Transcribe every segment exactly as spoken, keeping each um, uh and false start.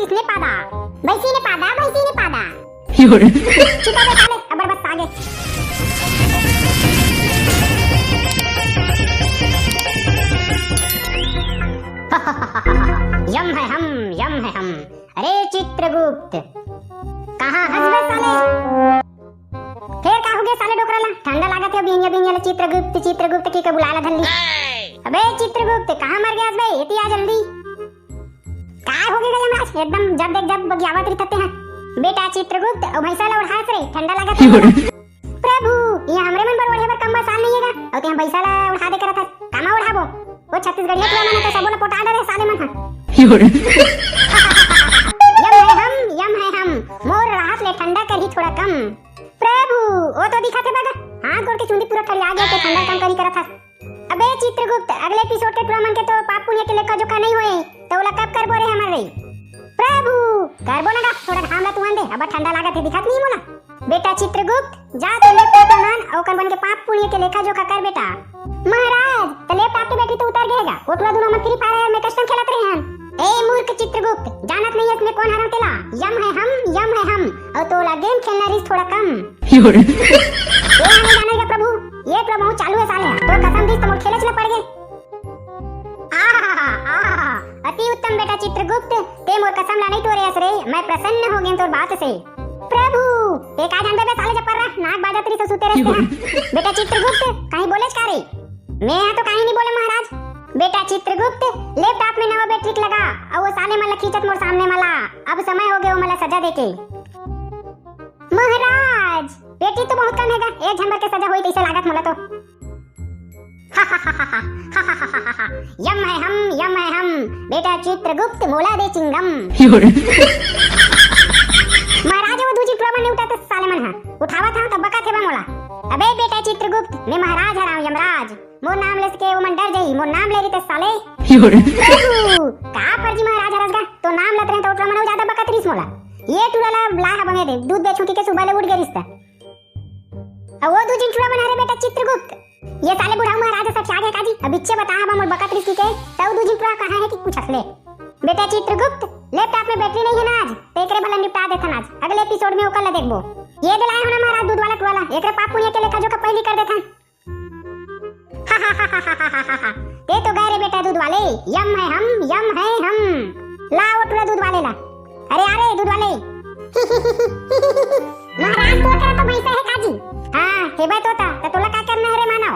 किसने पादा? भैंसी ने पादा, भैंसी ने पादा। योरे। चुप हो बे साले, अब्बड़ बस आगे। यम है हम, यम है हम। अरे चित्रगुप्त, कहाँ हस बे साले? फेर का हो गे साले डोकरा ला? ठंडा लागत हे बिहनिया बिहनिया ले चित्रगुप्त, चित्रगुप्त कहिके बुलाए ला धर लिस। अबे चित्रगुप्त, कहाँ मर गे हस बे? एती आ जल्दी। का हो गे गा यमराज? एकदम जब देख जब बगियावत रहिथस तें हा। बेटा चित्रगुप्त, ओ भैंसा ला ओढ़ास रे, ठंडा लागत हे। प्रभु, ये हमरे मन बर ओढ़े बर कंबल साल नइ हे गा, अउ तें हा भैंसा ला ओढ़ा दे करत हस। कामा ओढ़ाबो? ओ छत्तीसगढ़िया टुरा मन तो सबो ला पोटा डरे साले मन हा। योरे। यम है हम, यम है हम, मोर राहत ले ठंडा करही थोड़ा कम। प्रभु, ओ तो दिखत हे बगा, हाथ गोड़ के चुंदी पूरा ठंडा गे, ते ठंडा कम करही करत हस। अबे चित्रगुप्त, अगले एपिसोड के टुरा मन के तो पाप पुण्य के लेखा जोखा नइ होए, त ओला कब करबो रे हमर रे? प्रभु, करबो ना गा, थोड़ा घाम ला तुहन दे, अब्बड़ ठंडा लागत हे, दिखत नइ मोला। बेटा चित्रगुप्त, जा तो लेपटाप ला नान, अउ ओकर मन के पाप पुण्य के लेखा जोखा कर बेटा। महाराज, त लेपटाप के बैटरी तो उतर गे हे गा, ओ टुरा दूनों मन फ्री फायर में कस्टम खेलत रहे हन। ए मूर्ख चित्रगुप्त, जानत नइ हस मैं कोन हरंव तेला? यम है हम, यम है हम, अउ तोला गेम खेलना रिहिस थोड़ा कम। योरे। ए, नहीं जाने का प्रभु, ये प्रभु चालू है साले, तो कसम दिस तो मोर खेले चला पड़ गए। आहा, आहा, अति उत्तम बेटा चित्रगुप्त, ते मोर कसम ला नहीं टोरे हस रे, मैं प्रसन्न हो गेन तोर बात से। प्रभु, ते का जानबे बे साले जब पर रहा, नाक बाजत रही तो सुते रहते हैं। बेटा चित्रगुप्त, कहीं बोलेच का रे? मैं यहाँ तो कहीं नहीं बोले महाराज। बेटा चित्रगुप्त, लैपटॉप में नवा बैटरी लगा, अउ वो साले मन ला खींचत मोर सामने मला, अब समय हो गया वो मला सजा देके। महाराज, बेटी तो बहुत कम हे गा, एक झन बर के सजा होई तइसे लागत मोला तो। यम है हम, यम है हम, बेटा चित्रगुप्त मोला दे चिंगम। महाराज, वो दू झिन टुरा मन नइ उठात साले मन हा, उठावत हा तब बकत हे बा मोला। अबे बेटा चित्रगुप्त, मैं महाराज हरंव यमराज, मोर नाम ले सके वो मन डर जाई, मोर नाम ले रहिते साले। प्रभु, का फर्जी महाराज हरस गा, तो नाम लत रहे तो टुरा मन अउ ज्यादा बकत रिहिस मोला। ये टुरा ला ला हा बने दे, दूध बेचूं कहिके सुबह ले उठ गे रिहिस त। अउ वो दू झिन टुरा मन हरे बेटा चित्रगुप्त। ये साले बुढ़ऊ महाराज सब क्या गए काजी? अब इच्छे बता हा बा मोर बकत रिहिस कहिके, तउ दू झिन टुरा कहाँ हे कि कुछ असले। बेटा चित्रगुप्त, लैपटॉप में बैटरी नहीं है ना आज, तो एकरे भला निपटा देथन आज, अगले एपिसोड में ओकर ला देखबो। ये दे लाए हो ना महाराज दूध वाला टुरा ला, एकरे पाप पुण्य के लेखा जोखा पहली कर देथन। ते तो गए रे बेटा दूध वाले, यम है हम, यम है हम। ला ओ टुरा दूध वाले ला। अरे आ रे दूध वाले। महाराज तो तेरा तो भैंसा है काजी। हाँ, हे बे तोता, त तोला का करना है रे मानव?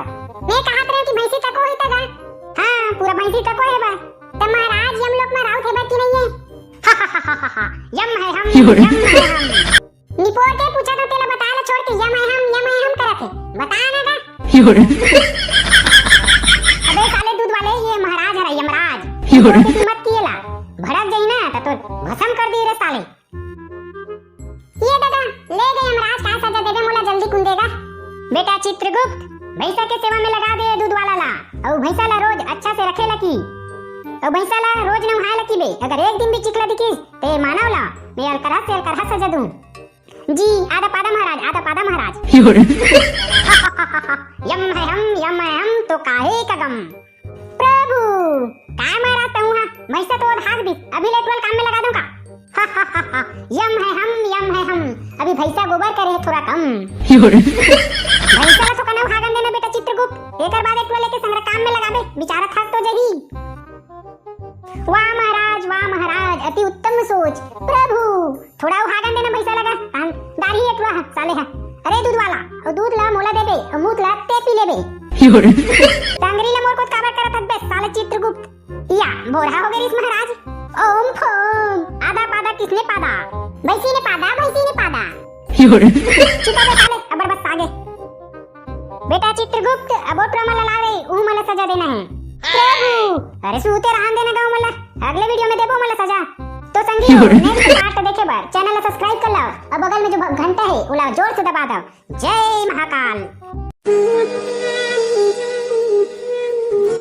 मैं कहत रहे कि भैंसी तको होई त गा। हाँ, पूरा भैंसी तको हे बा। त महाराज यम लोक में राउत हे बा कि नहीं है? यम है हम, यम है हम। निपोर के पूछा तो तेला बता ला छोड़ के यम है हम, यम है हम करत हे। बता ना गा। अबे साले दूध वाले, ये महाराज हरा यमराज। निपोर के कीमत किए ला। भड़क गई ना त तो भसम कर दी रे साले। ये दादा, ले गए यमराज, का सजा देबे मोला, जल्दी कुन देगा? बेटा चित्रगुप्त, भैंसा के सेवा में लगा दे दूध वाला ला, अउ भैंसा ला रोज अच्छा से रखे लकी, अउ भैंसा ला रोज नहाए लकी बे। अगर एक दिन भी चिखला दिखिस, ते मानव ला मैं अलकरहा से अलकरहा सजा दूं। जी, आदा पादा महाराज, आदा पादा महाराज। यम है हम, यम है हम, तो काहे का गम। प्रभु, का महाराज तहूँ हा? भैंसा तो ओढ़ास दिस, अभी ले टुरा ल काम में लगा दूं का? यम है हम, यम है हम, अभी भैंसा गोबर करे है थोड़ा कम। भैंसा ला तो कनऊ हागन देना बेटा चित्रगुप्त, एकर बाद एक टुरा लेके संघरा काम में लगाबे, बेचारा थक तो जही। वाह महाराज, वाह महाराज, अति उत्तम सोच। प्रभु, थोड़ा अउ हागन देना भैंसा ला गा, तान दारी हे टुरा हा, साले हा। अरे दूध वाला, अउ दूध ला मोला देबे, अउ मूत ला ते पी लेबे। टंगरी ला मोर कोत काबर करत हस बे, साले चित्रगुप्त। या, भोरहा हो गे रिस महाराज। ओम फोम, आदा पादा किसने पादा? भैंसी ने पादा, भैंसी ने पादा। चुप हो बे साले, अब्बड़ बस आगे। बेटा चित्रगुप्त, अब ओ टुरा मन ला लावे, उहू मन ला सजा देना हे। प्रभु, अरे सूते रहन देना गा ओ मन ला, अगले वीडियो में देबो ओ मन ला सजा। तो संगी हो, next part देखे बर channel ला subscribe कर लो, अउ बगल में जो घंटा हे, ओला जोर से दबा दो। जय महाकाल।